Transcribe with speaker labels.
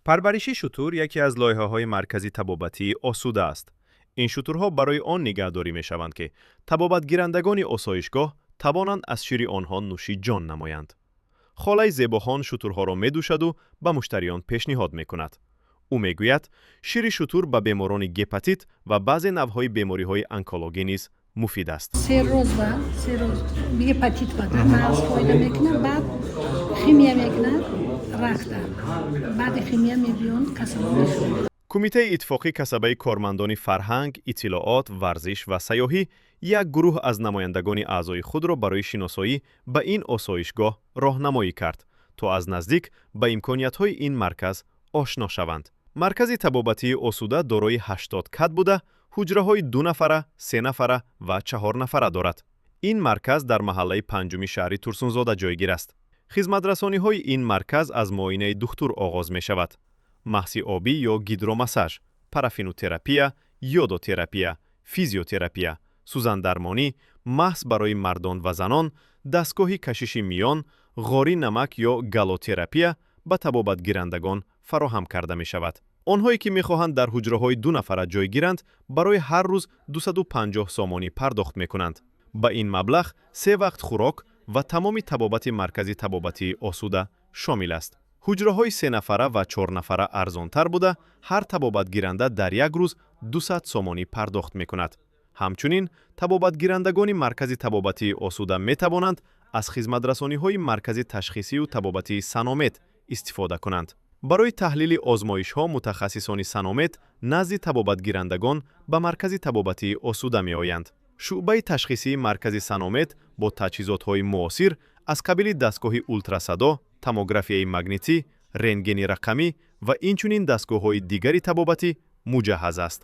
Speaker 1: Парвариши шутур яке аз лоиҳаҳои маркази табобатии Осуда аст. Ин шутурҳо барои он нигаҳдорӣ мешаванд, ки табобатгирандагони осоишгоҳ тавонанд аз шири онҳо нӯши ҷон намоянд. Холаи Зебохон шутурҳоро медӯшаду ба муштариён пешниҳод мекунад. Ӯ мегӯяд, шири шутур ба беморони гепатит ва баъзе навъҳои бемориҳои онкологӣ низ муфид аст.
Speaker 2: Цирроз ба цирроз, гепатит ба мағз фоида мекунад, баъд химия мекунад ракта, баъди химия мебиён, касало мешавад.
Speaker 1: Кумитаи иттифоқи касабаи кормандони фарҳанг, иттилоот, варзиш ва сайёҳӣ як гурӯҳ аз намояндагони аъзои худро барои шиносоӣ ба ин осоишгоҳ роҳнамоӣ кард, то аз наздик ба имкониятҳои ин марказ ошно шаванд. Маркази табобатии Осуда дорои 80 кат буда, ҳуҷраҳои дунафара, сенафара ва чаҳорнафара дорад. Ин марказ дар маҳаллаи панҷуми шаҳри Турсунзода ҷойгир аст. Хизматрасониҳои ин марказ аз муоинаи духтур оғоз мешавад. Маҳси обӣ ё гидромассаж, парафинотерапия, йодотерапия, физиотерапия, сӯзандармонӣ, маҳз барои мардон ва занон, дастгоҳи кашиши миён, ғори намак ё галотерапия ба табобатгирандагон фароҳам карда мешавад. Онҳое ки мехоҳанд дар ҳуҷраҳои дунафара ҷой гиранд, барои ҳар рӯз 250 сомонӣ пардохт мекунанд. Ба ин маблағ се вақт хӯрок ва тамоми табобати маркази табобатии Осуда шомил аст. Ҳуҷраҳои сенафара ва чорнафара арзонтар буда, ҳар табобатгиранда дар як рӯз 200 сомонӣ пардохт мекунад. Ҳамчунин табобатгирандагони маркази табобатии Осуда метавонанд аз хизматрасониҳои маркази ташхисию табобатии Саномед истифода кунанд. Барои таҳлили озмоишҳо мутахассисони Саномед назди табобатгирандагон ба маркази табобатии Осуда меоянд. Шӯъбаи ташхисии маркази Саномед бо таҷҳизотҳои муосир аз қабили дастгоҳи ултрасадо, томографияи магнитӣ, рентгени рақамӣ ва инчунин дастгоҳҳои дигари табобатӣ муҷаҳҳаз аст.